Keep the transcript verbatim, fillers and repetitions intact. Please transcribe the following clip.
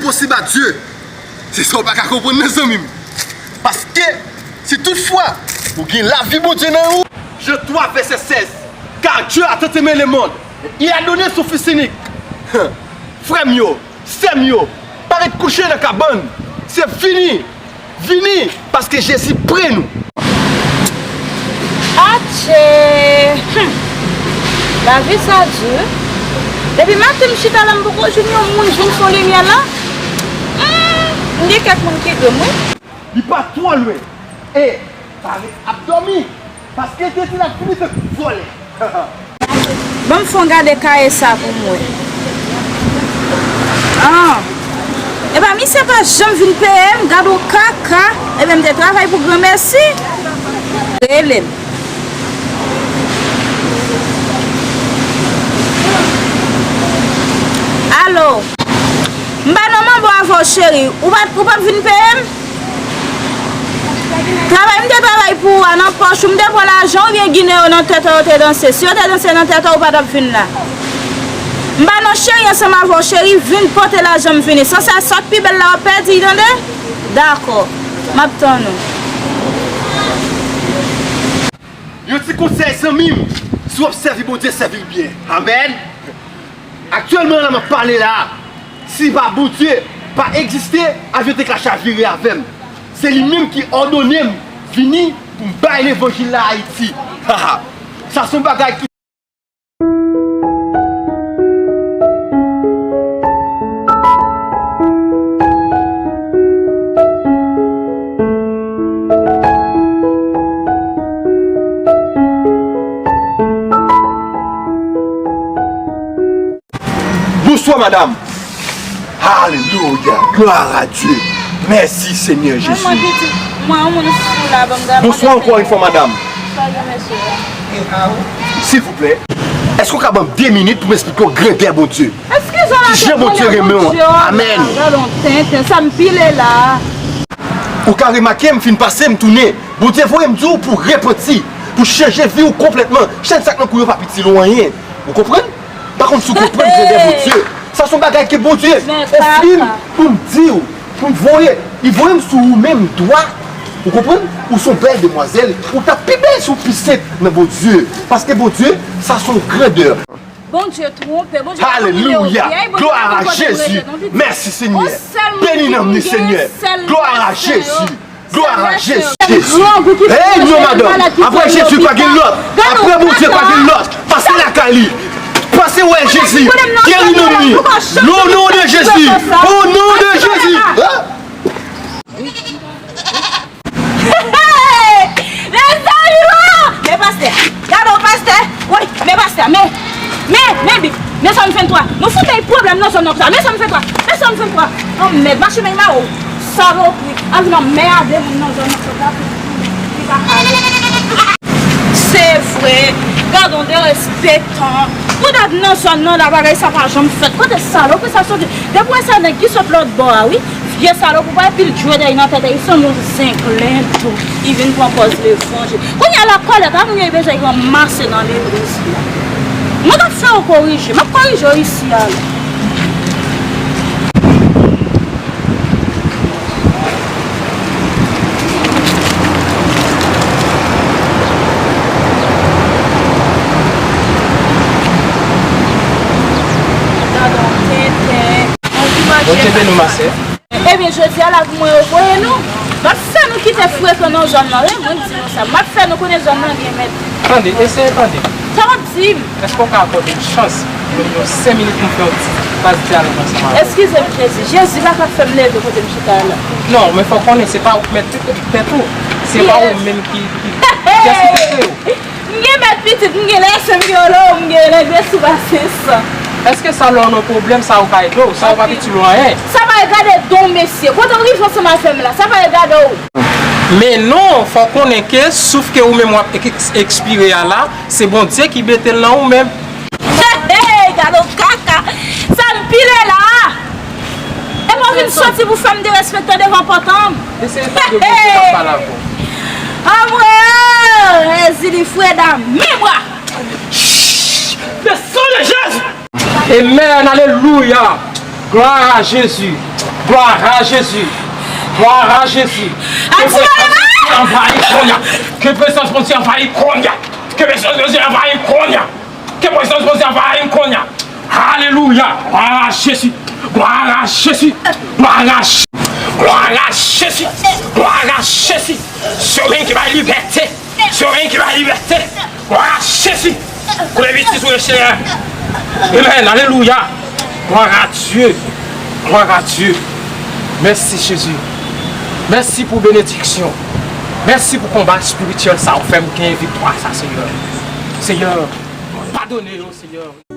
Posib a Dye. Se sa w pa ka konprann nan, zanmi m. Paske, si toutfwa ou gen lavi Bondye nan ou. Jan twa vèsè sèz. Car Dieu a tant aimé le monde, il a donné son Fils unique. Frè m yo, sè m yo, pa ret kouche nan kabann. Se vini, vini, paske Jezi pre nou. Atchè! Hum! Lavi sa di wi. Depi maten m chita la, m poko jwenn yon moun vin fè limyè la. Hum! M gen kèk moun ki gri m wi. Li pa twò lwen. E pa ret ap dòmi. Paske l te di l ap vini tankou vòlè. Ban m fè w gade kaye sa pou m wè. Ah. Epa, misye pa janm vin peye m, gade w kaka. Ebyen, m te travay pou granmèsi. Rele m. Alo. M pa nan manbo avè w, cheri. Ou pa, ou p ap vin peye m? Travay m te travay pou ou a nan pòch ou, m te pran lajan oubyen Ginen yo nan tèt ou yo te danse? Si yo te danse nan tèt ou, ou pa t ap vin la. M pa nan cheri ansanm avè w, cheri, vin pote lajan m vini. San sa, sa k pi bèl la w ap pèdi, tande? Dakò. M ap tann ou. Yon ti konsèy, zanmi m, si w ap sèvi Bondye, sèvi l byen. Amèn. Aktyèlman, la m ap pale la, si pa Bondye pa egziste, avyon te ka chavire avè m. Se li menm ki òdone m vini pou m bay levanjil la Ayiti. Sa se yon bagay ki Bonswa, madam. Alelouya. Glwa a Dye. Mèsi, Senyè Jezi. Mwen, mwen, pitit, mwen, yon moun fou la, ban m gade. Bonswa ankò yon fwa, madam. Salye, mesye. Silvouplè, èske w ka ban m de minit pou m eksplike w grandè Bondye? Eskize w la, kijan Bondye renmen w? Amèn. Gade yon tenten, sa m pile la. Ou ka remake, m fin pase, m tounen. Bondye voye m di w pou w repanti, pou w chanje vi w konplètman. Chèn sa k nan kou yo pa piti lwen anyen. Ou konprann? M pa konn si w konprann grandè Bondye. Sa se yon bagay ke Bondye ofri m pou m di w, pou m voye. Li voye m sou ou menm, dwa. Ou konprann? Ou se yon bèl demwazèl. Ou t ap pi bèl si w pi senp nan Bondye. Paske Bondye, sa se yon grandè. Bondye twonpe, Bondye pa konn lè w vyèy, Bondye pa konn kote w rete non, pitit. Mèsi, Senyè. Beni nanm li, Senyè. Glwa a Jezi. Glwa a Jezi. Hey, non, madanm. Apre Jezi, pa gen lòt. Apre Bondye, pa gen lòt. Pase lakay li. Pase wè Jezi. Geri nanm li. Non, non de Jezi. O non de Jezi. Mezanmi, o! Men pastè, gade w pastè. Woy, men pastè, men, men, men, men, men sa m fè n twa. Nou fout bay pwoblèm nan zòn nan konsa. Men sa m fè n twa. Men sa m fè n twa. Anmèd, mache men ma o. Salopri. Al di m anmède moun nan zòn nan konsa. Li pa kale. Se vre. Gade yon derespektan. Pou dat nan zòn nan la bagay sa pa janm fèt. Kote salopri sa soti? Depi w wè sa nèg ki sot lòt bò a, wi. Vye salòp, ou pa epil dwe dèy nan tèt, li sanble yon zenglendo. Li vin pran pòz levanjil. Kounye a la kòlèt a moun yo bezwen ranmase nan legliz la. Mwen t ap fè yo korije, m ap korije yo isi a la. Gadon tenten. Bondye beni w, ma sè. Ebyen, jodi a la pou mwen yo voye nou. M ap fè nou kite frekan nan zòn nan, wi, mwen di nou sa. M ap fè nou konnen zòn nan gen mèt. Tande, eseye tande. Sa w ap di m? Èske w ka akòde m chans, yon, yon senk minit pou m fè yon ti pase dyalòg ansanm avè w? Eskize m, Jezi. Jezi pa ka fè m leve kote m chita a la. Non, men fò w konnen, se pa ou k mèt tèt ou. Se pa ou menm ki, ki, kiyès ki te kreye w? M gen mèt pitit, m gen lèse, m gen lo, m gen lègre sou basis. Èske sa lè w nan pwoblèm, sa yo ka ede w? Sa yo pa itil ou anyen. Sa pa regade don mesye. Kote w rive ansanm avè m la, sa pa regade w. Men non, fò w konnen ke souf ke ou menm w ap eks-, ekspire a la, se Bondye ki mete l nan ou menm. Hey, hey, gade w kaka. Sa m pile la. Epa w vin soti pou fè m derespektan devan pòt an. Eseye tande Bondye k ap pale avè w. Amwe! Jezi li freda memwa. Le sang de Jésus! Amen, alelouya. Glwa a Jezi. Gloire à Jésus. Gloire à Jésus. Ke prezans Bondye anvayi kounye a. Ke prezans Bondye anvayi kounye a. Ke prezans Bondye anvayi kounye a. Ke prezans Bondye anvayi kounye a. Alelouya. Gloire à Jésus. Gloire à Jésus. Gloire à Jésus. Gloire à Jésus. Gloire à Jésus. Sovè ki bay libète. Sovè ki bay libète. Gloire à Jésus. Koule viti sou yo, Senyè. Amen. Alelouya. Gloire à Dieu. Gloire à Dieu. Mèsi, Jezi. Mèsi pou benediksyon. Mèsi pou konba espirityèl sa ou fè m gen viktwa sa, Senyè. Senyè, padone yo, Senyè.